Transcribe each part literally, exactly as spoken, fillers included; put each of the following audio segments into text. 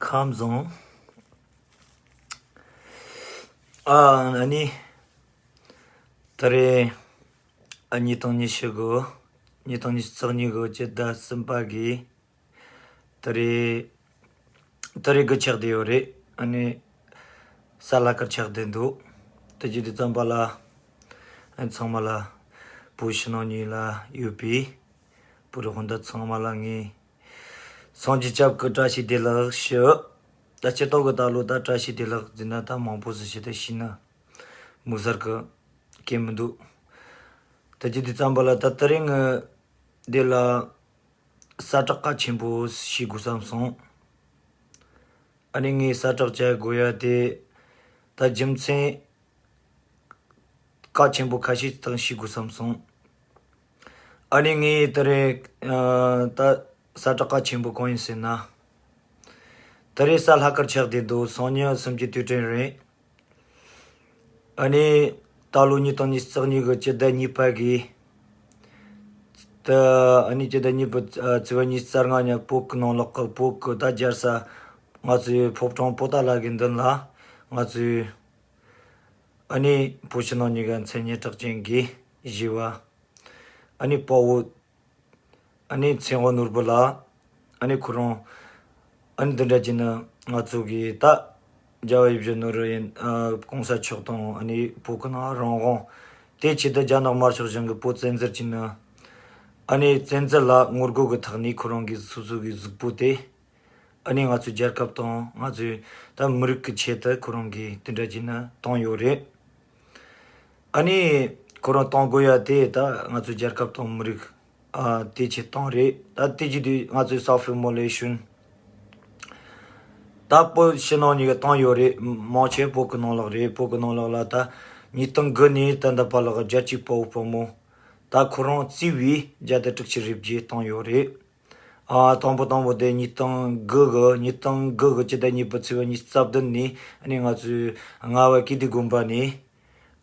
ཁམས་བཟང་། ཨ་ཨ་ནི། ད་རེས་ཨ་ཉིས་སྟོང་ཉི་ཤུ་དགུ། ཉིས་སྟོང་ཉི་ཤུ་རྩ་གཉིས་གི་སྤྱི་ཟླ་གསུམ་པ་གི། ད་རེས་ད་རེས་གི་ཆགས་བསྡད་ཡོད་རེད། ཨ་ནི་གཟའ་ལྷག་དཀར་ཆགས་བསྡད་འདུག་དེ་བྱས་དུས་ཙམ་པ་ལ། ཨ་ཚང་མ་ལ། བོད་ཕྱི་ནང་གཉིས་ལ་ཡོད་པའི་བོད་རིགས་སྤུན་ཟླ་ཚང་མ་ལ་ངས་སངས་རྒྱས་སྐྱབས་ཀྱི་བཀྲ་ཤིས་བདེ་ལེགས་ཞུ། ད་སྤྱིར་བཏང་གི་ད་ལོ་ད་བཀྲ་ཤིས་བདེ་ལེགས་ཟེར་ན་ད་མང་པོ་ཟེར་ཞེས་ད་ཤེས་ན་མུག་གསར་གི་སྐད་མི་འདུག་དེ་བྱས་དུས་ཙམ་པ་ལ་ད་དེ་རིང་ངི་འདི་ལ་གསལ་བསྒྲགས་གལ་ཆེན་པོ་ཞིག་དགོས་བསམ་སོང་། ཨ་ནི་ངས་གསལ་བསྒྲགས་བྱ་དགོས་ཡ་དེ། ད་རྒྱུ་མཚན་གལ་ཆེན་པོ་ཁ་ཤས་དང་ཞུ་དགོས་བསམ་སོང་། ཨ་ནི་ངས་ད་རེས་ཨ་ད་གསལ་བསྒྲགས་གལ་ཆེན་པོ་གང་ཡིན་ཟེར་ན། ད་རེས་གཟའ་ལྷག་དཀར་ཆགས་བསྡད་འདུག་སང་ཉིན་གསུམ་བཅུའི་དུས་དྲན་རེད། ཨ་ནི་ད་ལོ་ཉིས་སྟོང་ཉི་ཤུ་རྩ་གཉིས་གི་སྤྱི་ཟླ་གཉིས་པ་གི། ད་ཨ་ནི་སྤྱི་ཟླ་གཉིས་པ་ཨ་ཚེས་པ་ཉི་ཤུ་རྩ་ལྔ་ཉིན་བོད་ཀྱི་ནང་ལོགས་ཀྱི་བོད་ཀྱི་ད་རྒྱལ་ས་ང་ཚོའི་ཕོ་བྲང་པོ་ཏཱ་ལ་གི་མདུན་ལ་ང་ཚོའི་ཨ་ནི་བོད་ཕྱི་ནང་གཉིས་ཀ་མཚན་སྙན་གྲགས་ཅན་གྱི་ཞི་བ། ཨ་ནི་དཔའ་བོ། ཨ་ནི་ཚེ་དབང་ནོར་བུ་ལགས། ཨ་ནི་ཁོ་རང་། ཨ་ནི་འདི་འདྲ་བྱས་ན་ང་ཚོ་གི་ད་རྒྱལ་བ་ཡིད་བཞིན་ནོར་བུ་ཡིན་ཨ་གོང་ས་མཆོག་དང་ཨ་ནི་བོད་ཀྱི་ནང་རང་དབང་། དེའི་ཆེད་དུ་རྒྱ་ནག་དམར་ཤོག་གཞུང་གིས་བོད་བཙན་འཛུལ་བྱས་ན། ཨ་ནི་བཙན་འཛུལ་ལ་ངོ་རྒོལ་གྱི་ཐོག་ནས་ཁོ་རང་གི་སོ་སོ་གི་གཟུགས་པོ་དེ། ཨ་ནི་ང་ཚོའི་རྒྱལ་ཁབ་དང་ང་ཚོའི་ད་མི་རིགས་ཀྱི་ཆེད་དུ་ཁོ་རང་གིས་དེ་འདྲ་བྱས་ན་བཏང་ཡོད་རེད། ཨ་ནི་ཁོ་རང་བཏང་དགོས་ཡ་དེ་ད་ང་ཚོའི་རྒྱལ་ཁབ་དང་མི་རིགས་ཨ་དེ་ཆེད་བཏང་རེད། ད་དེ་བྱེད་དུས་ང་ཚོའི་self immolation ད་བོད་ཕྱི་ནང་གཉིས་ཀ་བཏང་ཡོད་རེད། མང་ཆེ་བོད་ཀྱི་ནང་ལོགས་རེད། བོད་ཀྱི་ནང་ལོགས་ལ་ད་ཉིས་སྟོང་དགུ་ནས་ད་ལྟ་བར་ལ་རྒྱལ་གཅེས་དཔའ་བོ་དཔའ་མོ་ད་ཁོ་རང་བརྩིས་པའི་བརྒྱ་དང་དྲུག་ཅུ་རེ་བརྒྱད་བཏང་ཡོད་རེད། ཨ་དང་པོ་དང་པོ་དེ་ཉིས་སྟོང་དགུ་གི་ཉིས་སྟོང་དགུ་གི་སྤྱི་ཟླ་གཉིས་པའི་ཚེས་པ་ཉི་ཤུ་རྩ་བདུན་ནས་ཨ་ནི་ང་ཚོའི་རྔ་བ་ཀིརྟི་དགོན་པ་ནས་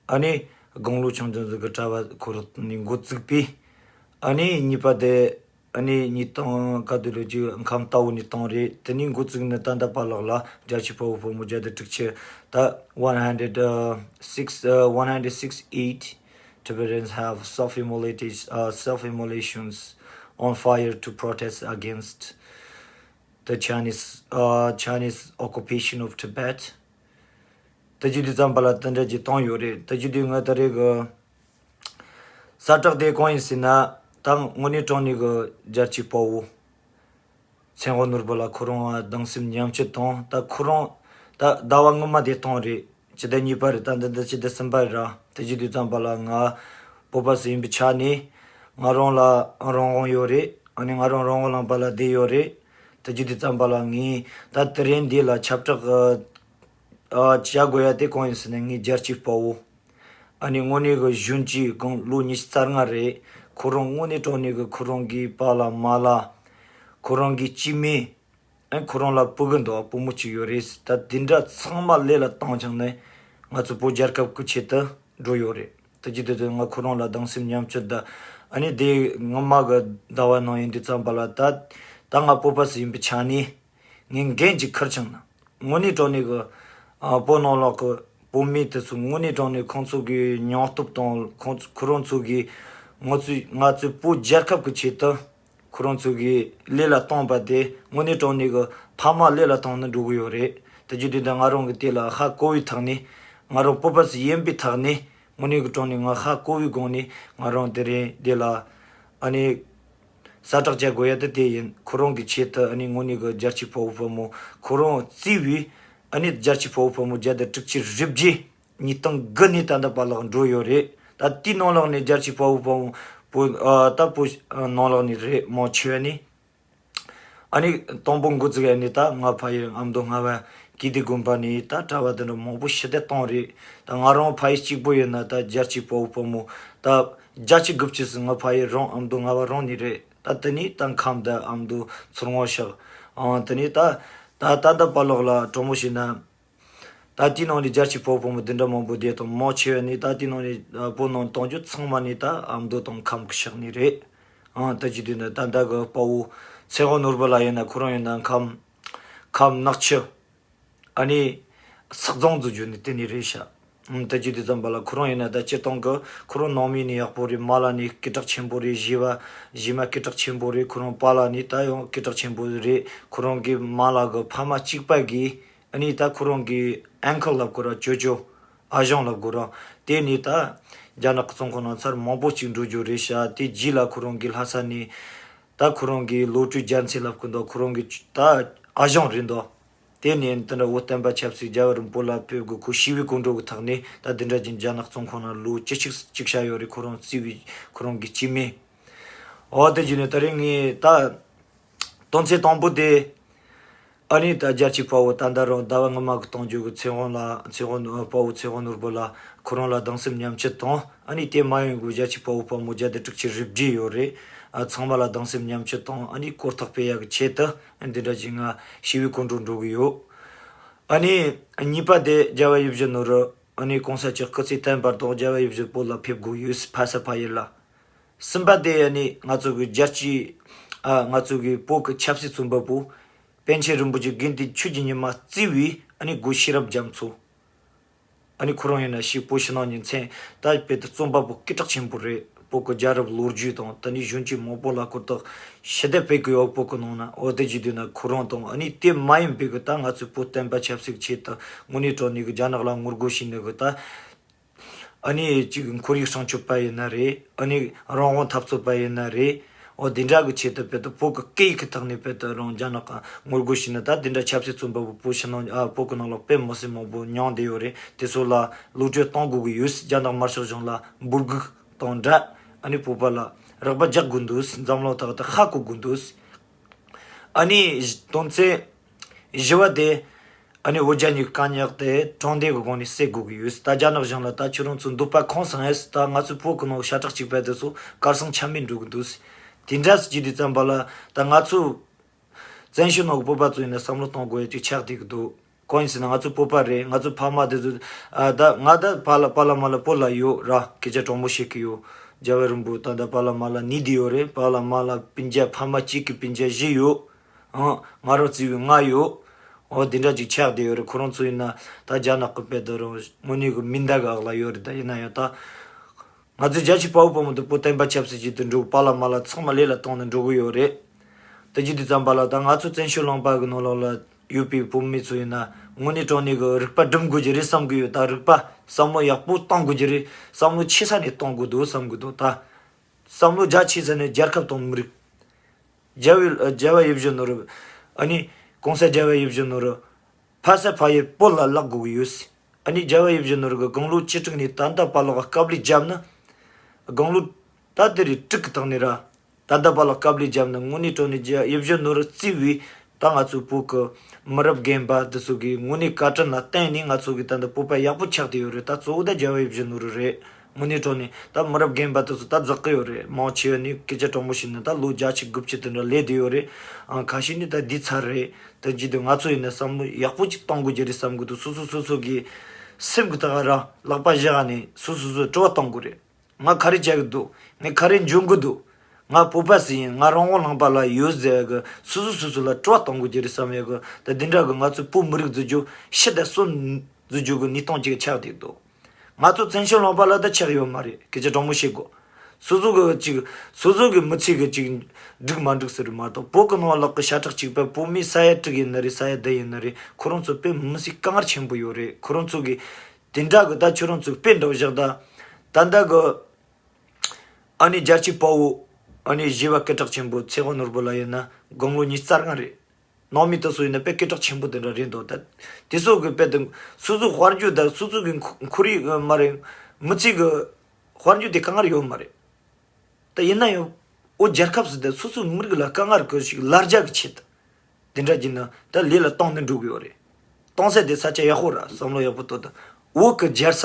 ཨ་ནི་དགུང་ལོ་ཆུང་ཆུང་ཟིག་གི་གྲྭ་བ་ཁོ་རང་ནས་འགོ་བཙུགས་པས། ཨ་ནི་གཉིས་པ་དེ་ཨ་ནི་ཉིས་སྟོང་ག་དུས་ལོ་རྒྱུས་ཁམས་རྟ་བོ་ནས་བཏང་རེད། དེ་ནས་འགོ་བཙུགས་ནས་ད་ལྟ་བར་ལ་རྒྱལ་གཅེས་དཔའ་བོ་དཔའ་མོ་བརྒྱ་དང་དྲུག་ཅུ་ད་one hundred six uh, one hundred six eight Tibetans have self-immolated uh, self-immolations on fire to protest against the Chinese uh, Chinese occupation of Tibet. ད་བྱེད་དུས་ཙམ་པ་ལ་དེ་འདྲ་ཅིག་བཏང་ཡོད་རེད། ད་བྱེད་དུས་ང་ད་རེས་གི་གསལ་བསྒྲགས་དེ་གང་ཡིན་ཟེར་ན། ད་དངོས་གནས་དྲང་གནས་གི་རྒྱལ་གཅེས་དཔའ་བོ་ཚེ་དབང་ནོར་བུ་ལགས་ཁོ་རང་ང་སྡང་སེམས་ཉམས་བཅོས་དང་ད་ཁོ་རང་ད་ཟླ་བ་སྔོན་མ་དེ་བཏང་རེད། སྤྱི་ཟླ་གཉིས་པ་རེད། ད་འདི་འདི་སྤྱི་ཟླ་གསུམ་པ་རེད་ར། དེ་བྱེད་དུས་ཙམ་པ་ལ་ང་བོད་པ་ཞིག་ཡིན་པའི་ཆ་ནས་ང་རང་ལ་རང་དབང་ཡོད་རེད། ཨ་ནི་ང་རང་རང་དབང་ལུང་པ་ལ་བསྡད་ཡོད་རེད། དེ་བྱེད་དུས་ཙམ་པ་ལ་ངས་ད་དེ་རིང་འདི་ལ་ཁྱབ་བསྒྲགས་ཨ་བྱ་དགོས་ཡ་དེ་གང་ཡིན་ཟེར་ན། ངའི་རྒྱལ་གཅེས་དཔའ་བོ་ཨ་ནི་དངོས་གནས་གི་གཞོན་སྐྱེས་གང་ལོ་ཉི་ཤུ་རྩ་ལྔ་རེད། ཁོ་རང་དངོས་གནས་དྲང་གནས་གི་ཁོ་རང་གི་པཱ་ལགས་མ་ལགས་ཁོ་རང་གི་སྐྱེ་དམན། ཨ་ཁོ་རང་ལ་ཕྲུ་གུ་འདུག་བུ་མོ་གཅིག་ཡོད་རེད། ད་དེ་འདྲ་ཚང་མ་ལས་ལ་བཏང་བྱུང་ནས་ང་ཚོ་བོད་རྒྱལ་ཁབ་ཀྱི་ཆེད་དུ་འགྲོ་ཡོད་རེད། དེ་བྱེད་དུས་ང་ཁོ་རང་ལ་སྡང་སེམས་ཉམས་བཅོས་དང་ཨ་ནི་དེ་སྔོན་མ་གི་ཟླ་བ་ནང་ཡིན་དུས་ཙམ་པ་ལ་ད་ད་ང་བོད་པ་ཞིག་ཡིན་པའི་ཆ་ནས་ངས་འགན་ཅིག་འཁུར་བྱུང་ན། དངོས་གནས་དྲང་གནས་གི་ཨ་བོད་ནང་ལོགས་གི་བོད་མི་དེ་ཚོ་དངོས་གནས་དྲང་གནས་ཁོང་ཚོ་གི་སྙིང་སྟོབས་དང་ཁོང་ཁོ་རང་ཚོ་གི་ང་ཚོའི་ང་ཚོའི་བོད་རྒྱལ་ཁབ་ཀྱི་ཆེད་དུ་ཁོ་རང་ཚོ་གི་ལས་ལ་བཏང་པ་དེ་དངོས་གནས་དྲང་གནས་གི་ཕ་མ་ལས་ལ་བཏང་ནས་འགྲོ་གི་ཡོད་རེད། དེ་བྱེད་དུས་ད་ང་རང་གི་དེ་ལ་ཧ་གོ་བའི་ཐོག་ནས་ང་རང་བོད་པ་ཞིག་ཡིན་པའི་ཐོག་ནས་དངོས་གནས་གི་དྲང་གནས་ང་ཧ་གོ་བའི་སྒང་ནས་ང་རང་དེ་རིང་དེ་ལ་ཨ་ནི། གསལ་བསྒྲགས་བྱ་དགོས་ཡ་དེ་དེ་ཡིན། ཁོ་རང་གི་ཆེད་དུ་ཨ་ནི་དངོས་གནས་གི་རྒྱལ་གཅེས་དཔའ་བོ་དཔའ་མོ་ཁོ་རང་བརྩིས་པའི་ཨ་ནི་རྒྱལ་གཅེས་དཔའ་བོ་དཔའ་མོ་བརྒྱ་དང་དྲུག་ཅུ་རེ་བརྒྱད་ཉིས་སྟོང་དགུ་ནས་ད་ལྟ་བར་ལ་འགྲོ་ཡོད་རེད། ད་དེའི་ནང་ལོགས་ནས་རྒྱལ་གཅེས་དཔའ་བོ་དཔའ་མོ་བོད་ཨ་ད་བོད་ནང་ལོགས་ནས་རེད། མང་ཆེ་བ་ནི་ཨ་ནི་དང་པོ་འགོ་བཙུགས་ཡ་ནི་ད་ང་ཕ་ཡུལ་ཨ་མདོ་རྔ་བ་ཀིརྟི་དགོན་པ་ནས་ད་གྲྭ་བ་དེ་འདྲ་མང་པོ་ཞེ་དྲག་བཏང་རེད། ད་ང་རང་ཕ་ཡུལ་གཅིག་པོ་ཡིན་ན་ད་རྒྱལ་གཅེས་དཔའ་བོ་དཔའ་མོ་ད་བརྒྱད་ཅུ་དགུ་བཅུ་ཟིན། ང་ཕ་ཡུལ་རང་ཨ་མདོ་རྔ་བ་རང་ནས་རེད། ད་དེ་ནས་ད་ཁམས་ད་ཨ་མདོ་མཚོ་སྔོན་ཤག་ཨང་དེ་ནས་ད་ད་ད་ད་བར་ལོགས་ལ་གྲོ་མོ་བྱས་ན། ད་དེའི་ནང་ནས་རྒྱལ་གཅེས་དཔའ་བོ་དཔའ་མོ་འདི་འདྲ་མང་པོ་བསྡད་དང་། མང་ཆེ་བ་ནི་ད་དེའི་ནང་ནས་བོད་ནང་གཏོང་རྒྱུ་ཚང་མ་ནི་ད་ཨ་མདོ་དང་ཁམས་ཀྱི་ཕྱོགས་ནས་རེད། ཨང་ད་ཅི་དུས་ནི་ད་ད་གི་དཔའ་བོ་ཚེ་དབང་ནོར་བུ་ལགས་ཡིན་ན་ཁོ་རང་ཡིན་ན་ཁམས་ ཁམས་ནག་ཆུ། ཨ་ནི་སག་རྫོང་དུ་བརྒྱུད་ནས་དེ་ནས་རེད་ཤག་ཨུམ། ད་ཅི་དུས་ཙམ་པ་ལ་ཁོ་རང་ཡིན་ན་ད་སྤྱིར་བཏང་གི་ཁོ་རང་ནང་མི་ནི་ཡག་པོ་རེད། མ་ལ་ནི་སྐད་གྲགས་ཆེན་པོ་རེད། གཞས་པ་གཞས་མ་སྐད་གྲགས་ཆེན་པོ་རེད། ཁོ་རང་པཱ་ལགས་ནི་ད་ཡང་སྐད་གྲགས་ཆེན་པོ་རེད། ཁོ་རང་གི་མ་ལ་གི་ཕ་མ་གཅིག་པ་གིས་ཨ་ནི་ད་ཁོ་རང་གི་ཨན་ཁལ་ལབ་དགོས་ར། ཅོ་ཅོ། ཨ་ཞང་ལབ་དགོས་ར། དེ་ནི་ད་རྒྱ་ནག་གི་བཙོན་ཁང་ནང་ཚར་མང་པོ་ཅིག་འགྲོ་རྒྱུ་རེད་ཤག་དེ་རྗེས་ལ་ཁོ་རང་གི་ལྷ་ས་ནས་ད་ཁོ་རང་གི་ལོ་དྲུག་རྒྱལ་མཚན་ལབ་གི་འདུག་ཁོ་རང་གི་ད་ཨ་ཞང་རེད་འདུག་དེ་ནས་འདི་འདྲ་བོ་བསྟན་པ་ཆབ་སྲིད་རྒྱལ་བ་རིན་པོ་ལ་ཕེབས་དགོས། ཁོ་ཞི་བའི་སྐུ་མགྲོན་གྱི་ཐོག་ནས་ད་འདི་འདྲ་ཅིག་རྒྱ་ནག་བཙོན་ཁང་ནང་ལོ་བཅུ་གཅིག་གཅིག་བཞག་ཡོད་རེད། ཁོ་རང་བརྩིས་པའི་ཁོ་རང་གི་སྐྱེས་དམན། འོ་དེ་བྱས་ནས་ད་རེས་ངས་ད་དོན་ཚན་དང་པོ་དེ། ཨ་ནི་ད་རྒྱལ་གཅེས་དཔའ་བོ་ད་ལྟ་རང་ཟླ་བ་སྔོན་མ་གི་གཏོང་རྒྱུ་གི་ཚེ་དབང་ལ་ཚེ་དབང་ནོར་དཔའ་བོ་ཚེ་དབང་ནོར་བུ་ལ་ཁོ་རང་ལ་སྡང་སེམས་མཉམ་སྐྱེད་དང་། ཨ་ནི་དེ་མ་ཡོང་གི་རྒྱལ་གཅེས་དཔའ་བོ་དཔའ་མོ་བརྒྱ་དང་དྲུག་ཅུ་རེ་བརྒྱད་ཡོད་རེད། ཨ་ཚང་མ་ལ་སྡང་སེམས་མཉམ་སྐྱེད་དང་། ཨ་ནི་གོ་རྟོགས་སྤེལ་ཡག་གི་ཆེད་དུ་ཨ་འདི་འདྲ་ཅིག་ང་ཞི་བའི་སྐུ་མགྲོན་འགྲོ་གི་ཡོད། ཨ་ནི་གཉིས་པ་དེ་རྒྱལ་བ་ཡིད་བཞིན་ནོར་བུ་ཨ་ནི་གོང་ས་མཆོག་སྐུ་ཚེ་བརྟན་པར་དང་རྒྱལ་བ་ཡིད་བཞིན་བོད་ལ་ཕེབས་དགོས་ཡོད། ཕ་ས་ཕ་ཡུལ་ལ། གསུམ་པ་དེ་ཨ་ནི་ང་ཚོ་གི་རྒྱལ་སྤྱི། ཨ་ང་ཚོ་གི་བོད་ཀྱི་ཆབ་སྲིད་བཙོན་པ་པོ་པཎ་ཆེན་རིན་པོ་ཆེ་དགེ་འདུན་ཆོས་ཀྱི་ཉི་མ་གཙོས་པའི་ཨ་ནི་སྒོ་ཤེས་རབ་རྒྱ་མཚོ། ཨ་ནི་ཁོ་རང་ཡིན་ན་ཕྱི་བོད་ཕྱི་ནང་གཉིས་མཚན་ད་དཔེ་དེ་བཙོན་པ་པོ་སྐད་གྲགས་ཆེན་པོ་རེད། བོད་ཀྱི་རྒྱལ་རབས་ལོ་རྒྱུས་དང་ད་ནི་གཞོན་སྐྱེས་མང་པོ་ལ་གོ་རྟོགས་ཞེ་དྲག་སྤེལ་གི་ཡོད། བོད་ཀྱི་ནང་ན། འོ་དེ་བྱེད་དུས་ན་ཁོ་རང་དང་། ཨ་ནི་དེ་མ་ཡིན་པའི་གི་ད་ང་ཚོའི་བོད་བསྟན་པ་ཆབ་སྲིད་ཆེད་དུ་དངོས་གནས་དྲང་གནས་གི་རྒྱ་ནག་ལ་ངོ་རྒོལ་བྱས་ནས་གི་ད། ཨ་ནི་གཅིག་ཁོར་ཡུག་སྲུང་སྐྱོབ་པ་ཡིན་ན་རེད། ཨ་ནི་རང་དབང་འཐབ་རྩོད་པ་ཡིན་ན་རེད། འོ་དེ་འདྲ་གི་ཆེད་དུ་དཔེ་དེ་བོད་ཀྱི་སྐད་ཡིག་གི་ཐོག་ནས་དཔེ་དེ་རང་རྒྱ་ནག་ག་ངོ་རྒོལ་བྱས་ནས་ད་དེ་འདྲ་ཆབ་སྲིད་བཙོན་པ་པོ་བོད་ཕྱི་ནང་ཨ་བོད་ཀྱི་ནང་ལ་དཔེ་མི་སྲིད་མང་པོ་མྱངས་བསྡད་ཡོད་རེད། དེ་ཚོ་ལ་གློད་བཀྲོལ་གཏོང་དགོས་ཀྱི་ཡོད། རྒྱ་ནག་དམར་ཤོག་གཞུང་ལ་འབོད་སྐུལ་དང་སྦྲགས་ཨ་ནི་བོད་པ་ལ་རོགས་པ་རྒྱག་དགོས་འདུག་འཛམ་གླིང་ཐོག་ཏུ་ཧ་གོ་དགོས་འདུག་ཨ་ནི་དོན་ཚན་བཞི་བ་དེ། ཨ་ནི་འོ་རྒྱན་གྱི་དཀའ་རྙོག་དེ་དྲང་བདེན་གྱི་སྒོ་ནས་སེལ་དགོས་ཀྱི་ཡོད། ད་རྒྱ་ནག་གཞུང་ལ་ད་ཁྱོད་རང་ཚོ་འདོད་པ་ཁེངས་སོང་ངས། ད་ང་ཚོའི་བོད་ཀྱི་ནང་ཤ་ཁྲག་གཅིག་པ་དེ་ཚོ་གར་སོང་ཆ་མེད་འགྲོ་གི་འདུག་དེ་འདྲ་སེ་བྱེད་དུས་ཙམ་པ་ལ་ད་ང་ཚོ་བཙན་བྱོལ་ནང་གི་བོད་པ་ཚོ་ཡིན་ན་བསམ་བློ་གཏོང་དགོས་ཡ་ཅིག་ཆགས་བསྡད་ཀྱི་འདུག་གང་ཡིན་ཟེར་ན་ང་ཚོ་བོད་པ་རེད། ང་ཚོ་ཕ་མ་དེ་ཚོ། ཨ་ད་ང་ད་པཱ་ལགས་པཱ་ལགས་མཱ་ལགས་བོད་ལ་ཡོད་ར། སྐད་ཆ་དྲང་མོ་བཤད་ཀྱི་ཡོད། རྒྱལ་བ་རིན་པོ་ཆེ་ད་ད་པཱ་ལགས་མཱ་ལགས་གཉིས་བསྡད་ཡོད་རེད། པཱ་ལགས་མཱ་ལགས་སྤུན་ཀྱག་ཕ་མ་གཅིག་གི་སྤུན་ཀྱག་བཞི་ཡོད། ཨང་། ང་རང་བརྩིས་པའི་ལྔ་ཡོད། འོ་དེ་འདྲ་ཅིག་ཆགས་བསྡད་ཡོད་རེད། ཁོ་རང་ཚོ་ཡིན་ན་ད་རྒྱ་ནག་གི་དཔེ་དེ་རང་དངོས་གནས་ཀྱི་མིང་བརྡ་གི་འོག་ལ་ཡོད་རེད། ད་ཡིན་ན་ཡང་ད་ང་ཚོའི་རྒྱལ་གཅེས་དཔའ་བོ་དཔའ་མོ་དེ་བོད་བསྟན་པ་ཆབ་སྲིད་ཅིག་ཏུ་འགྲོ་པཱ་ལགས་མཱ་ལགས་ཚང་མ་ལས་ལ་བཏང་ནས་འགྲོ་གི་ཡོད་རེད། དེ་བྱེད་དུས་ཙམ་པ་ལ་ད་ང་ཚོ་བཙན་བྱོལ་ལུང་པ་གི་ནང་ལོགས་ལ་ཡོད་པའི་བོད་མི་ཚོ་ཡིན་ན་དངོས་གནས་དྲང་གནས་ཀྱི་རིག་པ་སྒྲིམ་དགོས་ཀྱི་རེད་བསམ་གི་ཡོད། ད་རིག་པ་བསམ་བློ་ཡག་པོ་གཏོང་དགོས་ཀྱི་རེད། བསམ་བློ་ཆེ་ས་ནས་གཏོང་དགོས་འདུག་བསམ་གི་འདུག་ད་བསམ་བློ་རྒྱ་ཆེ་ས་ནས་རྒྱལ་ཁབ་དང་མི་རིགས། རྒྱལ་བའི་རྒྱལ་བ་ཡིད་བཞིན་ནོར་བུ། ཨ་ནི་གོང་ས་རྒྱལ་བ་ཡིད་བཞིན་ནོར་བུ་ཕ་ས་ཕ་ཡུལ་བོད་ལ་བརླག་དགོས་ཀྱི་ཡོད། ཨ་ནི་རྒྱལ་བ་ཡིད་བཞིན་ནོར་བུ་གི་དགུང་ལོ་བཅུ་དྲུག་ནས་ད་ལྟ་བར་ལ་དཀའ་ལས་བརྒྱབ་ནི། དགུང་ལོ་ད་དེ་རེད་དྲུག་གི་སྟེང་ནས་ར། ད་ལྟ་བར་ལ་དཀའ་ལས་བརྒྱབ་ནི་དངོས་གནས་དྲང་གནས་རྒྱལ་ཡིད་བཞིན་ནོར་བུ་གཙོས་པའི་ད་ང་ཚོའི་བོད་ཀྱི་མི་རབས་རྒན་པ་དེ་ཚོ་གི་དངོས་གནས་བཀའ་དྲིན་ལ་བརྟེན་ནས་ང་ཚོ་གི་ད་ལྟ་བོད་པ་ཡག་པོ་ཆགས་བསྡད་ཡོད་རེད། ད་གཙོ་བོ་ད་རྒྱལ་བ་ཡིད་བཞིན་ནོར་བུ་རེད། དངོས་གནས་དྲང་གནས་ད་མི་རབས་རྒན་པ་དེ་ཚོ་ད་འཛེག་གི་ཡོད་རེད། མང་ཆེ་བ་ནི་སྐད་ཆ་དྲང་མོ་བཤད་ན་ད་ལོ་བརྒྱད་ཅུ་དགུ་བཅུ་དེ་འདྲ་སླེབས་བསྡད་ཡོད་རེད། ཨང་། ཁ་ཤས་ནི་ད་འདི་ཚར་རེད། ད་ཇི་དུ་ང་ཚོ་ཡིན་ན་བསམ་བློ་ཡག་པོ་ཅིག་གཏོང་དགོས་ཀྱི་རེད་བསམ་གི་འདུག་སོ་སོ་སོ་སོ་གི་སེམས་ཀྱི་ཐག་ར་ལག་པ་བཞག་ནས་སོ་སོ་སོ་དྲི་བ་གཏོང་དགོས་རེད། ང་ག་རེ་བྱ་གི་འདུག་ངས་ག་རེ་འཇོན་གི་འདུག་ང་བོད་པ་ཟིག་ཡིན། ང་རང་དབང་ལུང་པ་ལ་ཡོད་ཟེར་གི་སོ་སོ་སོ་སོ་ལ་དྲི་བ་གཏོང་དགོས་ཀྱི་རེད་བསམ་ཡག་གི་ད་འདི་འདྲ་གི་ང་ཚོ་བོད་མི་རིགས་འཛུགས་རྒྱུ་ཕྱི་དང་གསོན་འཛུགས་རྒྱུ་གི་གནས་སྟངས་ཅིག་ཆགས་བསྡད་འདུག་ང་ཚོ་བཙན་བྱོལ་ལུང་པ་ལ་ད་ཆགས་ཡོད་མ་རེད། སྐད་ཆ་དྲང་མོ་བཤད་དགོས། སོ་སོ་གི་ཅིག་སོ་སོ་གི་མི་ཚེ་གི་ཅིག་འགྲིག་མ་འགྲིག་ཟེར་མ་གཏོགས་བོད་གི་ནང་ལོགས་གི་ཤ་ཁྲག་གཅིག་པ་བོད་མི་ས་ཡ་དྲུག་ཡིན་ན་རེད། ས་ཡ་བདུན་ཡིན་ན་རེད། ཁོ་རང་ཚོ་དཔེ་མི་སྲིད་དཀའ་ངལ་ཆེན་པོ་ཡོད་རེད། ཁོ་རང་ཚོ་གི་དེ་འདྲ་གི་ད་ཁྱོད་རང་ཚོ་དཔེ་འདྲ་བཞག་ད་ད་ལྟ་གི་ཨ་ནི་རྒྱལ་གཅེས་དཔའ་བོ་ཨ་ནི་གཞས་པ་སྐད་གྲགས་ཆེན་པོ་ཚེ་དབང་ནོར་བུ་ལགས་ཡིན་ན་དགུང་ལོ་ཉི་ཤུ་རྩ་ལྔ་རེད། ནང་མི་དེ་ཚོ་ཡིན་ན་དཔེ་སྐད་གྲགས་ཆེན་པོ་དེ་འདྲ་རེད་འདུག་ད་དེ་ཚོ་གི་དཔེ་དེ་སོ་སོ་དཔལ་འབྱོར་དང་སོ་སོ་གི་ཁོར་ཡུག་མ་རེད། མི་ཚེ་གི་དཔལ་འབྱོར་དེ་དཀའ་ངལ་ཡོད་མ་རེད། ད་ཡིན་ན་ཡང་འོ་རྒྱལ་ཁབ་ཟེར་ཏེ་སོ་སོའི་མི་རིགས་ལ་དཀའ་ངལ་གི་ཞིག་ལར་རྒྱག་གི་ཆེད་དུ་དེ་འདྲ་གྱིས་ན་ད་ལས་ལ་གཏོང་ནི་འགྲོ་གི་ཡོད་རེད། གཏོང་ས་དེ་ས་ཆ་ཡག་པོ་ར་བསམ་བློ་ཡག་པོ་གཏོང་ད། འོ་གི་རྒྱལ་ས་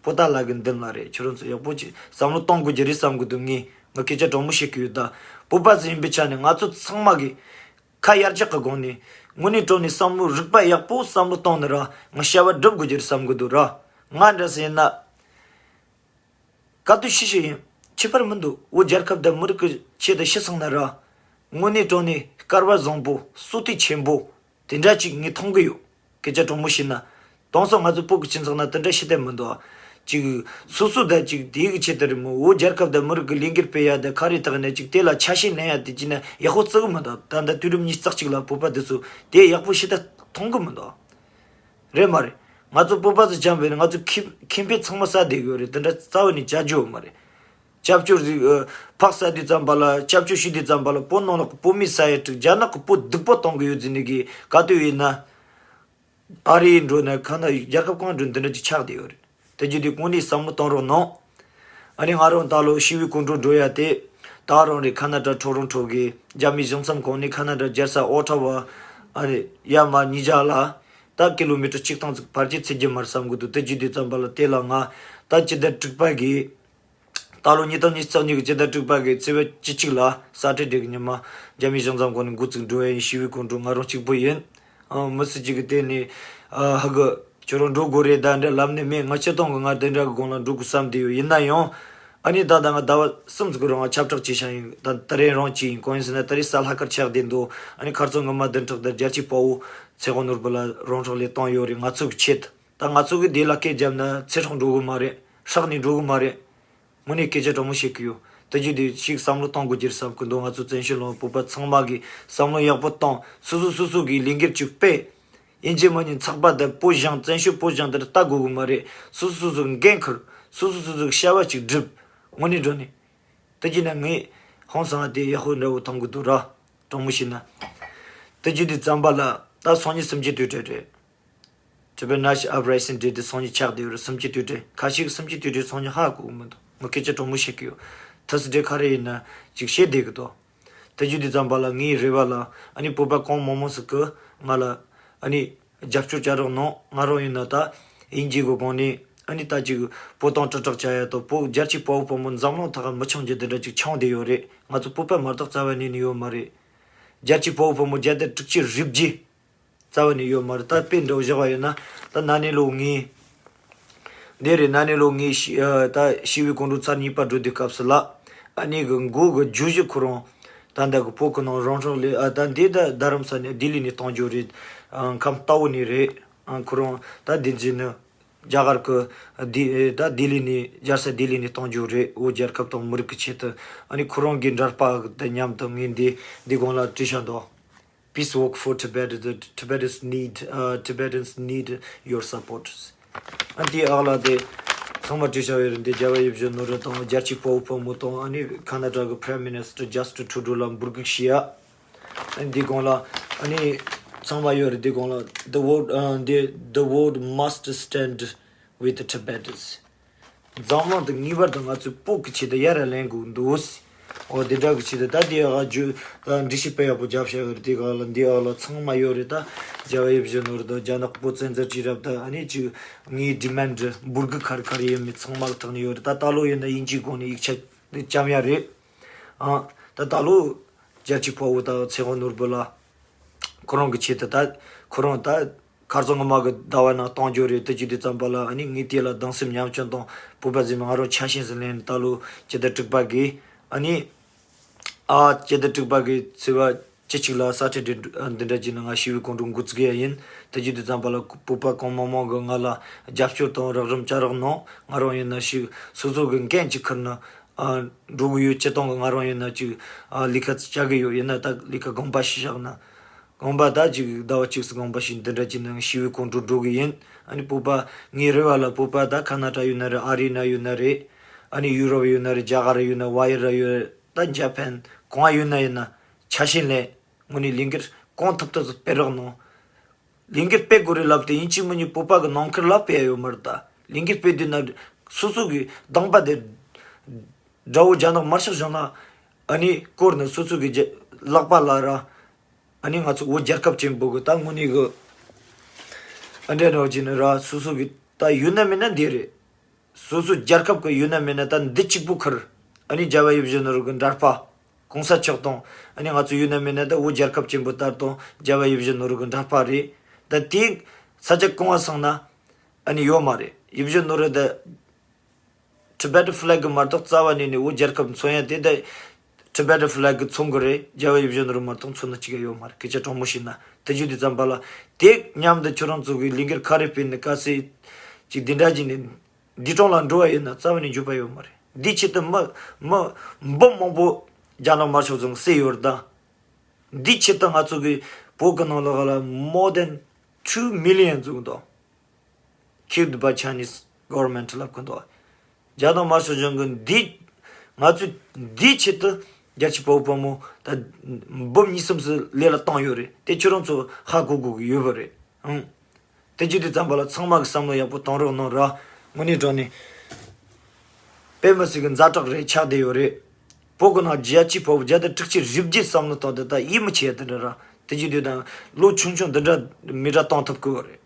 པོ་ཏཱ་ལ་གི་མདུན་ལ་རེད། ཁྱོད་རང་ཚོ་ཡག་པོ་ཅིག་བསམ་བློ་གཏོང་དགོས་ཀྱི་རེད་བསམ་གི་འདུག་ངས་ང་སྐད་ཆ་དྲང་མོ་བཤད་གི་ཡོད་ད། བོད་པ་ཟིག་ཡིན་པའི་ཆ་ནས་ང་ཚོ་ཚང་མ་གི་ཁ་ཡར་ཆག་གི་སྒང་ནས་དངོས་གནས་དྲང་གནས་བསམ་བློ་རིག་པ་ཡག་པོ་བསམ་བློ་གཏོང་ནི་ར་ང་བྱ་བ་སྒྲུབ་དགོས་ཀྱི་རེད་བསམ་གི་འདུག་ར། ང་འདྲ་ཟིག་ཡིན་ན། ག་དུས་ཤི་ཤི་ཡིན། ཁྱད་པར་མི་འདུག་འོ་རྒྱལ་ཁབ་དང་མི་རིགས་ཀྱི་ཆེད་དུ་ཤི་སོང་ན་ར། དངོས་གནས་དྲང་གནས་སྐལ་བ་བཟང་པོ་བསོད་བདེ་ཆེན་པོ། དེ་འདྲ་ཅིག་ངས་མཐོང་གི་ཡོད། སྐད་ཆ་དྲང་མོ་བཤད་ན། དེང་སང་ང་ཚོ་བོད་ཀྱི་སྤྱི་ཚོགས་ནང་དེ་འདྲ་ཤེས་བསྡད་མི་འདུག་ཅིག་སོ་སོ་དང་ཅིག་དེའི་གི་ཆེད་དུ་རེད་མོད། བོད་རྒྱལ་ཁབ་དང་མི་རིགས་ཀྱི་ལས་འགུལ་སྤེལ་ཡ་དང་ཁ་རས་བཏགས་ནས་ཅིག་དེ་ལ་ཆ་ཤས་ལེན་ཡ་དེ་ཅིག་ན་ཡག་པོ་བརྩི་གི་མི་འདུག་ད་ལྟ་དུས་རབས་ཉི་ཤུ་རྩ་གཅིག་ལ་བོད་པ་དེ་ཚོ་དེ་ཡག་པོ་ཤེས་བསྡད་མཐོང་གི་མི་འདུག་རེད་མ་རེད། ང་ཚོ་བོད་པ་ཚོ་བྱམས་པས་ནི་ང་ཚོ་ཁེ་ཁེ་ཕན་ཚང་མ་ཟ་བསྡད་ཡོད་རེད། དེ་འདྲ་རྩ་བ་ནས་བྱ་རྒྱུ་ཡོད་མ་རེད། སྐྱབས་བཅོལ་ཟིག་ཨ། ཕག་ཟ་དུས་ཙམ་པ་ལ། སྐྱབས་བཅོལ་ཞུ་དུས་ཙམ་པ་ལ་བོད་ནང་ལོགས་ཀྱི་བོད་མི་ཟ་ཡ་དྲུག་རྒྱ་ནག་གི་བོད་སྡུག་པོ་གཏོང་གི་ཡོད་ཟེར་ནས་གི་ག་དུས་ཡིན་ན། ཨ་རི་འགྲོ་ན་ཁ་ན་རྒྱལ་ཁབ་གང་འགྲོ་འདི་འདྲ་ཅིག་ཆགས་བསྡད་ཡོད་རེད། དེ་རྒྱུ་དེ་གོང་ནས་བསམ་བློ་གཏོང་རོགས་གནང་། ཨ་ནི་ང་རང་ད་ལོ་ཞི་བའི་སྐུ་མགྲོན་འགྲོ་ཡ་དེ། ད་རང་རེད། ཁ་ན་ཌ་ཊོ་རོན་ཊོ་གི་རྒྱ་མི་གཞུང་ཚབ་ཁང་ནས་ཁ་ན་ཌ་རྒྱལ་ས་ཨོ་ཊ་ཝ། ཨ་ནི་ཡར་མར་ཉིས་བརྒྱ་ལ། ད་ཀི་ལོ་མི་ཊར་གཅིག་སྟོང་ཙམ་བར་ཆད་ཚེ་རྒྱུ་མར་བསམ་གི་འདུག་དེ་རྒྱུ་དེ་ཙམ་པ་ལ་དེ་ལ་ང་ད་སྤྱི་ཟླ་དྲུག་པ་གི་ད་ལོ་ཉིས་སྟོང་ཉི་ཤུ་རྩ་གཉིས་ཀྱི་སྤྱི་ཟླ་དྲུག་པ་གི་ཚེས་པ་བཅུ་གཅིག་ལ་ས་ཊར་ཌེ་གི་ཉི་མ་རྒྱ་མི་གཞུང་ཚབ་ཁང་ནས་འགོ་བཙུགས་འགྲོ་ཡ་ཡིན། ཞི་བའི་སྐུ་མགྲོན་ང་རང་གཅིག་པུ་ཡིན། ཨ། མི་སུ་གཅིག་གིས་དེ་ནས་ཨ། ཧ་གི་ཁྱོད་རང་འགྲོ་དགོས་རེད་ད་འདྲ་ལབ་ནི་མེད། ང་སྤྱིར་བཏང་གི་ང་དེ་འདྲ་གི་སྒང་ལ་འགྲོ་དགོས་བསམ་བསྡད་ཡོད། ཡིན་ན་ཡང་ཨ་ནི་ད་ལྟ་ང་ཟླ་བ་གསུམ་ཙམ་གི་རིང་ང་ཁྱབ་བསྒྲགས་བྱས་བཞག་ཡིན། ད་ད་རེས་རང་གཅིག་ཡིན། གང་ཡིན་ཟེར་ན་ད་རེས་གཟའ་ལྷག་དཀར་ཆགས་བསྡད་འདུག་ཨ་ནི་ཁ་རྩང་ངོ་མ་བདུན་ཕྲག་དང་རྒྱལ་གཅེས་དཔའ་བོ་ཚེ་དབང་ནོར་བུ་ལགས་རང་སྲོག་བློས་བཏང་ཡོད་རེད། ང་ཚོ་གི་ཆེད་དུ། ད་ང་ཚོ་གི་དེ་ལ་སྐད་བརྒྱབ་ན་ཚེ་སྲོག་འགྲོ་གི་མ་རེད། སྲོག་ནི་འགྲོ་གི་མ་རེད། དངོས་གནས་སྐད་ཆ་དྲང་མོ་བཤད་གི་ཡོད། དེ་རྒྱུ་དེ་ཞིག་བསམ་བློ་གཏོང་དགོས་ཀྱི་རེད་བསམ་གི་འདུག་ང་ཚོ་བཙན་བྱོལ་ནང་བོད་པ་ཚང་མ་གིས་བསམ་བློ་ཡག་པོ་བཏང་། སོ་སོ་སོ་སོ་གི་ལས་འགུལ་ཅིག་སྤེལ། ཡིན་གཅིག་མིན་གཉིས་ཚགས་པར་དེ་བོད་གཞུང་བཙན་བྱོལ་བོད་གཞུང་དེར་ལྟ་དགོས་གི་མ་རེད། སོ་སོ་སོ་སོ་འགན་འཁུར། སོ་སོ་སོ་སོ་བྱ་བ་ཅིག་སྒྲུབ། དངོས་གནས་དྲང་གནས། དེ་རྒྱུ་ན་ངས་ཧང་སང་དེ་ཡག་པོ་འདྲ་བོ་མཐོང་གི་འདུག་ར། དྲང་མོ་བཤད་ན། དེ་རྒྱུ་དེ་ཙམ་པ་ལ་ད་སང་ཉིན་སུམ་བརྒྱད་དུས་དྲན་རེད། Tibetan Uprising Day དེ་སང་ཉིན་ཆགས་བསྡད་ཡོད་རེད། སུམ་བརྒྱད་དུས་དྲན། ཁ་ཤས་ཀྱིས་སུམ་བརྒྱད་དུས་དྲན་སང་ཉིན་ཧ་གོ་གི་མི་འདུག་ངས་སྐད་ཆ་དྲང་མོ་བཤད་ཀྱི་ཡོད། Thursday ག་རེ་ཡིན་ན་ཅིག་བཤད་བསྡད་ཀྱི་འདུག་དེ་རྒྱུ་དེ་ཙམ་པ་ལ་ངའི་རེ་བ་ལ་ཨ་ནི་བོད་པ་གང་མང་མང་ཟིག་གིས་ང་ལ་ཨ་ནི་རྒྱབ་སྐྱོར་བྱ་རོགས་གནང་། ང་རང་ཡིན་ན་ད་དབྱིན་ཇི་གི་སྒང་ནས་ཨ་ནི་ད་ཅིག་བོད་དོན་དྲིལ་བསྒྲགས་བྱ་ཡ་དང་བོད་རྒྱལ་གཅེས་དཔའ་བོ་དཔའ་མོ་འཛམ་གླིང་ཐོག་མི་ཆུང་རྒྱུ་དེ་འདྲ་ཅིག་ཆགས་བསྡད་ཡོད་རེད། ང་ཚོ་བོད་པ་མ་གཏོགས་རྩ་བ་ནས་ནི་ཡོད་མ་རེད། རྒྱལ་གཅེས་དཔའ་བོ་དཔའ་མོ་བརྒྱ་དང་དྲུག་ཅུ་རེ་བརྒྱད། རྩ་བ་ནས་ཡོད་མ་རེད། ད་དཔེ་འདྲ་བོ་བཞག་པ་ཡིན་ན་ད་ན་ནིང་ལོ་ལྔའི་འདི་རེད། ན་ནིང་ལོ་ལྔའི་ཞི་ཨ། ད་ཞི་བའི་སྐུ་མགྲོན་ཚར་གཉིས་པ་འགྲོ་དུས་སྐབས་སུ་ལ་ཨ་ནི་གི་མགོ་གི་བརྗོད་གཞི་ཁོ་རང་ད་ལྟ་གི་བོད་ཀྱི་ནང་རང་སྲོག་བློས། ཨ། ད་འདི་ད་རྡ་རམ་ས་ནས་ལྡི་ལི་ནས་གཏོང་རྒྱུ་རེད། ཨ། ཁམས་རྟ་བོ་ནས་རེད། ཨ། ཁོ་རང་ད་འདི་འཛིན་ནི་རྒྱ་གར་གི་ལྡི་ད་ལྡི་ལི་ནས་རྒྱལ་ས་ལྡི་ལི་ནས་གཏོང་རྒྱུ་རེད། བོད་རྒྱལ་ཁབ་དང་མི་རིགས་ཀྱི་ཆེད་དུ། ཨ་ནི་ཁོ་རང་གི་འདྲ་པར་དང་མཉམ་དུ་ངས་འདི་འདི་སྒང་ལ་བྲིས་བཞག་འདུག Peace work for Tibet. The Tibetans need, uh, Tibetans need your support. ཨ། དེའི་ཨག་ལ་དེ་ཚང་མ་བྲིས་བཞག་ཡོད་རེད། འདི་རྒྱལ་བ་ཡིད་བཞིན་ནོར་བུ་དང་རྒྱལ་གཅེས་དཔའ་བོ་དཔའ་མོ་དང་ཨ་ནི་ཁ་ན་ཌ་གི་Prime Minister Justin Trudeau ལ་འབོད་སྐུལ་ཞུ་ཡ། ཨ་ནི་འདི་སྒང་ལ་ཨ་ནི་ཚང་མ་ཡོད་རེད། འདི་སྒང་ལ། The world, uh, the, the world must stand with the Tibetans. འཛམ་གླིང་དུ་ངེས་པར་དུ་ང་ཚོས་བོད་ཀྱི་ཆེད་དུ་ཡར་ལེན་དགོས་འདུག་འོ་དེ་འདྲ་གི་ཆེད་དུ་ད་དེ་ཨ་ཇུ་ད་འགྲེལ་བཤད་དཔེ་ཡག་པོ་རྒྱབ་བཞག་ཡོད་རེད། དེ་ག་ལ་འདི་ཨ་ལ་ཚང་མ་ཡོད་རེད། ད་རྒྱལ་བ་ཡིད་བཞིན་ནོར་བུ་དང་རྒྱ་ནག་བོད་བཙན་འཛུལ་བྱས་རབས་ད་ཨ་ནི་ཅིག་ངའི་ཌི་མན་ཌི་འབོད་སྐུལ་ག་རེ་ག་རེ་ཡིན་མིན་ཚང་མ་གི་ཐོག་ནས་ཡོད་རེད། ད་ད་ལོ་ཡིན་ན་དབྱིན་ཇིའི་སྒང་ནས་ཡིག་ཆ་དེ་བརྐྱངས་ཡ་རེད། ཨ། ད་ད་ལོ་རྒྱལ་གཅེས་དཔའ་བོ་དང་ཚེ་དབང་ནོར་བུ་ལགས་ཁོ་རང་གི་ཆེད་དུ་ད་ཁོ་རང་ད། ཁ་རྩང་ངོ་མ་གི་ཟླ་བ་ནང་གཏོང་རྒྱུ་རེད། དེ་གཅིག་དུས་ཙམ་པ་ལ་ཨ་ནི་ངས་དེ་ལ་གདུང་སེམས་མཉམ་སྐྱེད་དང་བོད་པ་ཟེར་མི་ང་རང་ཆ་ཤས་སུ་ལེན། ད་ལོ་སྤྱི་ཟླ་དྲུག་པ་གི་ཨ་ནི་ཨ་སྤྱི་ཟླ་དྲུག་པ་གི་ཚེས་པ་བཅུ་གཅིག་ལ་ས་ཊར་ཌེ་འདི་འདྲ་བྱས་ནས་ང་ཞི་བའི་སྐུ་མགྲོན་འགོ་བཙུགས་ཡ་ཡིན། དེ་གཅིག་དུས་ཙམ་པ་ལ་བོད་པ་གང་མང་མང་གིས་ང་ལ་རྒྱབ་སྐྱོར་དང་རོགས་རམ་བྱ་རོགས་གནང་། ང་རང་ཡིན་ན་ཞིག་སོ་སོ་གི་འགན་ཅིག་འཁུར་ནས། ཨ། འགྲོ་གི་ཡོད། སྤྱིར་བཏང་གི་ང་རང་ཡིན་ན་ཅིག་ཨ། ལས་ཀ་བྱ་གི་ཡོད། ཡིན་ན་ད་ལས་ཀ་དགོངས་པ་ཞིག་བཞག་ན། དགོངས་པ་ད་ཅིག་ཟླ་བ་གཅིག་ཙམ་དགོངས་པ་ཞིག་འདི་འདྲ་ཅིག་ནང་ཞི་བའི་སྐུ་མགྲོན་འགྲོ་གི་ཡིན། ཨ་ནི་བོད་པ་ངའི་རེ་བ་ལ་བོད་པ་ད་ཁ་ན་ཌ་ཡོད་ན་རེད། ཨ་རི་ན་ཡོད་ན་རེད། ཨ་ནི་ཡུ་རོབ་ཡོད་ན་རེད། རྒྱ་གར་ཡོད་ན། ཝའི་ར་ཡོད་ད་ཇ་པན་གང་ཡོད་ན་ཡིན་ན་ཆ་ཤས་ལེན། དངོས་གནས་ལས་འགུལ་གང་ཐུབ་ཐུབ་ཙམ་སྤེལ་རོགས་གནང་། ལས་འགུལ་སྤེལ་དགོས་རེད་ལབ་སྟེ་ཡིན་གཅིག་མིན་གཉིས་བོད་པ་གི་ནང་ཁུལ་ལ་སྤེལ་ཡ་ཡོད་མ་རེད་ད། ལས་འགུལ་སྤེལ་དུས་ན་སོ་སོ་གི་གདོང་པ་དེ་དགྲ་བོ་རྒྱ་ནག་དམར་ཤོག་གཞུང་ལ་ཨ་ནི་བསྐོར་ནས་སོ་སོ་གི་རྒྱ་ལག་པ་ལ་ར་ཨ་ནི་ང་ཚོ་བོད་རྒྱལ་ཁབ་ཆེན་པོ་གི་ད་དངོས་གནས་གི་ཨ་འདྲ་འདྲ་བྱས་ནས་ར་སོ་སོ་གི་ད་ཡོད་ན་མེད་ན་འདི་རེད། སོ་སོ་རྒྱལ་ཁབ་ཀྱི་ཡོད་ན་མེད་ན་ད་འདི་གཅིག་པུ་ཁུར། ཨ་ནི་རྒྱལ་བ་ཡིད་བཞིན་ནོར་བུ་གི་འདྲ་པར། གོང་ས་མཆོག་དང་ཨ་ནི་ང་ཚོ་ཡོད་ན་མེད་ན་ད་བོད་རྒྱལ་ཁབ་ཆེན་པོ་ལྟར་དང་རྒྱལ་བ་ཡིད་བཞིན་ནོར་བུ་གི་འདྲ་པར་རེད། ད་དེ་ས་ཆ་གང་བ་སོང་ན་ཨ་ནི་ཡོད་མ་རེད། ཡིད་བཞིན་ནོར་བུ་ད་Tibet flag གི་མ་གཏོགས་རྩ་བ་ནས་ནས་བོད་རྒྱལ་ཁབ་མཚོན་ཡ་དེ་ད་ Tibetan flag གི་ཚོང་གི་རེད། རྒྱལ་བ་ཡིད་བཞིན་ནོར་བུ་མ་གཏོགས་མཚོན་ན་གཅིག་ཡང་ཡོད་མ་རེད། སྐད་ཆ་དྲང་མོ་བཤད་ན། དེ་རྒྱུ་དེ་ཙམ་པ་ལ་དེ་མཉམ་དུ་ཁྱོད་རང་ཚོ་གི་ལས་འགུལ་ག་རེ་སྤེལ་ནས་ག་སེ་ཅིག་འདི་འདྲ་བྱས་ནས་འདི་གྲོང་ལ་འགྲོ་བ་ཡིན་ན་རྩ་བ་ནས་འགྱོད་པ་ཡོད་མ་རེད། འདི་ཆེད་དུ་མི་མི་འབུམ་མང་པོ་རྒྱ་ནག་དམར་ཤོག་ཚོ་གིས་བསད་ཡོད་རེད་ད། འདི་ཆེད་དུ་ང་ཚོ་གི་བོད་གི་ནང་ལོགས་ལ་more than two million ཚོ་འདུག killed by Chinese government ལབ་གི་འདུག་རྒྱ་ནག་དམར་ཤོག་གཞུང་གིས་འདི་ང་ཚོས་འདིའི་ཆེད་དུ་རྒྱལ་གཅེས་དཔའ་བོ་དཔའ་མོ་ད་འབུམ་གཉིས་གསུམ་ཙམ་ལས་ལ་བཏང་ཡོད་རེད། དེ་ཁྱོད་རང་ཚོ་ཧ་གོ་དགོས་ཀྱི་ཡོད་པ་རེད། ཨང་། དེ་རྒྱུ་དེ་ཙམ་པ་ལ་ཚང་མ་གིས་བསམ་བློ་ཡག་པོ་གཏོང་རོགས་གནང་ར། དངོས་གནས་དྲང་གནས་དཔེ་མི་སྲིད་ཀྱི་ཛ་དྲག་རེད། ཆགས་བསྡད་ཡོད་རེད། བོད་གི་ནང་རྒྱལ་གཅེས་དཔའ་བོ་བརྒྱ་དང་དྲུག་ཅུ་རེ་བརྒྱད་བསམ་བློ་བཏང་དེ་ད་ཡིད་མི་ཆེས་དེ་འདྲ་ར། དེ་རྒྱུ་དེ་དང་ལོ་ཆུང་ཆུང་འདི་འདྲ་མི་འདྲ་བཏང་ཐུབ་ཀྱི་ཡོད་རེད།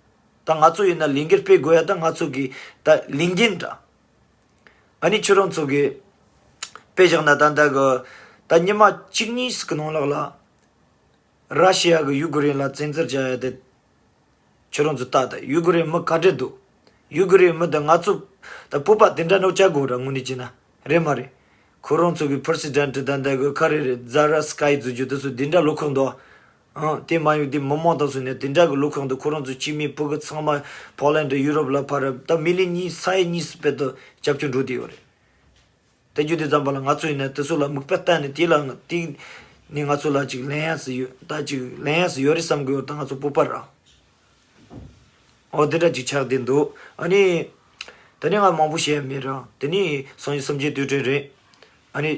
ད་ང་ཚོ་ཡིན་ན་ལས་འགུལ་སྤེལ་དགོས་ཡ་ད་ང་ཚོ་གི་ད་ལས་འགན་འདྲ། ཨ་ནི་ཁྱོད་རང་ཚོ་གི་དཔེ་བཞག་ན་ད་ལྟ་གི་ད་ཉི་མ་གཅིག་གཉིས་ཀྱི་ནང་ལོགས་ལ་ར་ཤི་ཡ་གི་ཡུ་ཀེ་རེན་ལ་བཙན་འཛུལ་བྱ་ཡ་དེ་ཁྱོད་རང་ཚོ་ལྟ་ད། ཡུ་ཀེ་རེན་མི་ག་འདྲ་འདུག་ཡུ་ཀེ་རེན་མི་ད་ང་ཚོ་ད་བོད་པ་དེ་འདྲ་ནོ་བྱ་དགོས་ར་དངོས་གནས་བྱས་ན་རེད་མ་རེད། ཁོ་རང་ཚོ་གི་པི་རེ་སི་ཌེན་ཊི་ད་ལྟ་གི་ག་རེ་རེད། ཛ་ར་སི་ཀའི་ཛུ་ཇུ་དེ་ཚོ་དེ་འདྲ་ལོ་ཁོག་འདུག་ཨང་། དེ་མ་ཡོང་དེ་མི་མང་དང་སུ་ནས་དེ་འདྲ་གི་ལོ་ཁོག་འདུག་ཁོ་རང་ཚོ་སྐྱེ་དམན་བུ་གུ་ཚང་མ་ཕོ་ལན་ཌི་ཡུ་རོབ་ལ་ཕར་ད་མི་ལི་ཡོན་གཉིས་ས་ཡ་གཉིས་སུ་སྤེལ་དུ་རྒྱབ་སྐྱོར་འགྲོ་དེ་ཡོད་རེད། དེ་རྒྱུ་དེ་ཙམ་པ་ལ་ང་ཚོ་ཡིན་ན་དེ་ཚོ་ལ་མིག་དཔེ་བལྟས་ནས་དེ་ལ་དེ་ནས་ང་ཚོ་ལ་ཅིག་ལན་ཡག་སུ་ཡོད་ད་ཅིག་ལན་ཡག་སུ་ཡོད་རེད་བསམ་གི་ཡོད་ད་ང་ཚོ་སྤོབས་པ་ར། ཨོ་དེ་འདྲ་ཅིག་ཆགས་བསྡད་འདུག་ཨ་ནི་དེ་ནས་ང་མང་པོ་བཤད་ཡ་མེད་ར། དེ་ནས་སང་ཉིན་སུམ་བརྒྱད་དུས་དྲན་རེད། ཨ་ནི་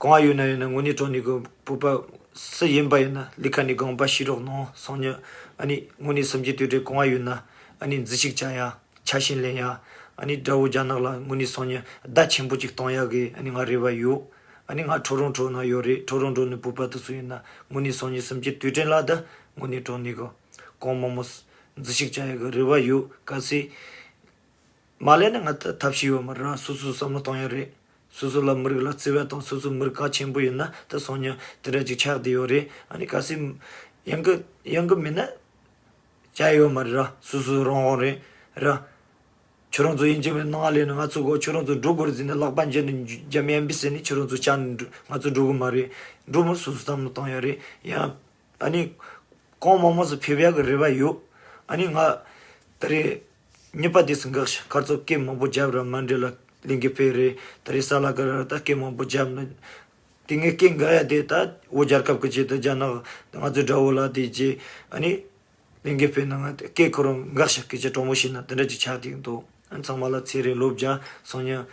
གང་ཡོད་ན་ཡོད་ན་དངོས་གནས་དྲང་གནས་གི་བོད་པ་སུ་ཡིན་པ་ཡིན་ན་ལས་ཀ་ནས་དགོངས་པ་ཞུ་རོགས་གནང་། སང་ཉིན་ཨ་ནི་དངོས་གནས་སུམ་བརྒྱད་དུས་དྲན་གང་ཡོད་ན་ཨ་ནི་འཛུལ་ཞུགས་བྱ་ཡ། ཆ་ཤས་ལེན་ཡ། ཨ་ནི་དགྲ་བོ་རྒྱ་ནག་ལ་དངོས་གནས་སང་ཉིན་བརྡ་ཆེན་པོ་ཅིག་གཏོང་ཡ་གི་ཨ་ནི་ང་རེ་བ་ཡོད། ཨ་ནི་ང་ཊོ་རོན་ཊོ་ན་ཡོད་རེད། ཊོ་རོན་ཊོ་ནས་བོད་པ་དེ་ཚོ་ཡིན་ན་དངོས་གནས་སང་ཉིན་སུམ་བརྒྱད་དུས་དྲན་ལ་ད་དངོས་གནས་དྲང་གནས་གི་གང་མང་མང་འཛུལ་ཞུགས་བྱ་ཡ་གི་རེ་བ་ཡོད། གལ་སྲིད་མ་ལེན་ན་ང་ད་ཐབས་ཤེས་ཡོད་མ་རེད། སོ་སོའི་བསམ་བློ་གཏོང་ཡ་རེད། སོ་སོ་ལ་མི་རིགས་ལ་བརྩེ་བ་དང་སོ་སོའི་མི་རིགས་གལ་ཆེན་པོ་ཡིན་ན་ད་སང་ཉིན་དེ་འདྲ་ཅིག་ཆགས་བསྡད་ཡོད་རེད། ཨ་ནི་གལ་སྲིད་ཡང་གི་ཡང་གི་མིན་ན་བྱ་ཡོད་མ་རེད་ར། སོ་སོ་རང་དབང་རེད་ར། ཁྱོད་རང་ཚོ་ཡིན་གཅིག་མིན་ནང་ལས་ནི་ང་ཚོ་གོ་ཁྱོད་རང་ཚོ་འགྲོ་དགོས་རེད་ཟེར་ནས་ལག་པ་འཇལ་ནས་རྒྱ་མི་ཨེམ་བྷེ་སི་ནས་ཁྱོད་རང་ཚོ་བཅར་ནས་འགྲོ་ང་ཚོ་འགྲོ་གི་མ་རེད། འགྲོ་མི་སོ་སོ་བསམ་བློ་གཏོང་ཡ་རེད་ཡང་། ཨ་ནི་གང་མང་མང་ཙམ་ཕེབས་ཡག་གི་རེ་བ་ཡོད། ཨ་ནི་ང་ད་རེས་གཉིས་པ་དེ་སུ་འགག་ཤག་ཁར་ཚོ་སྐད་མང་པོ་རྒྱབ་ར་མ་འདྲེ་ལ་ལིང་གི་ཕེ་རེད། ད་རེས་ས་ལ་ཀ་ར་ད་སྐད་མང་པོ་རྒྱབ་ན་དེ་ངས་སྐད་འགག་ཡ་དེ་ད་བོད་རྒྱལ་ཁབ་ཀྱི་ཆེད་དུ་རྒྱ་ནག་ང་ཚོའི་དགྲ་བོ་ལ་དེ་རྗེས་ཨ་ནི་ལིང་གི་ཕེ་ན་ང་སྐད་ཁོ་རང་འགག་ཤག་སྐད་ཆ་དྲང་མོ་བཤད་ན་དེ་འདྲ་ཅིག་ཆགས་དེ་འདུག་ཨ་ཚང་མ་ལ་ཚེ་རིང་ལོ་བརྒྱ། སང་ཉིན་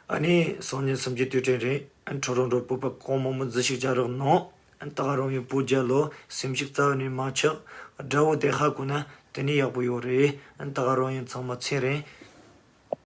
ཨ་ནི་སང་ཉིན་སུམ་བརྒྱད་དུས་དྲན་རེད། ཨ་ནི་ཊོ་རོན་ཊོ་བོད་པ་གང་མང་མང་འཛུལ་ཞུགས་བྱ་རོགས་གནང་། ཨ་ནི་ད་ག་རང་ཡིན། བོད་རྒྱལ་ལོ། སེམས་ཤུགས་རྩ་བ་ནས་མ་ཆག་དགྲ་བོ་དེ་ཧ་གོ་ན་དེ་ནས་ཡག་པོ་ཡོད་རེད། ཨ་ནི་ད་ག་རང་ཡིན། ཚང་མ་ཚེ་རིང་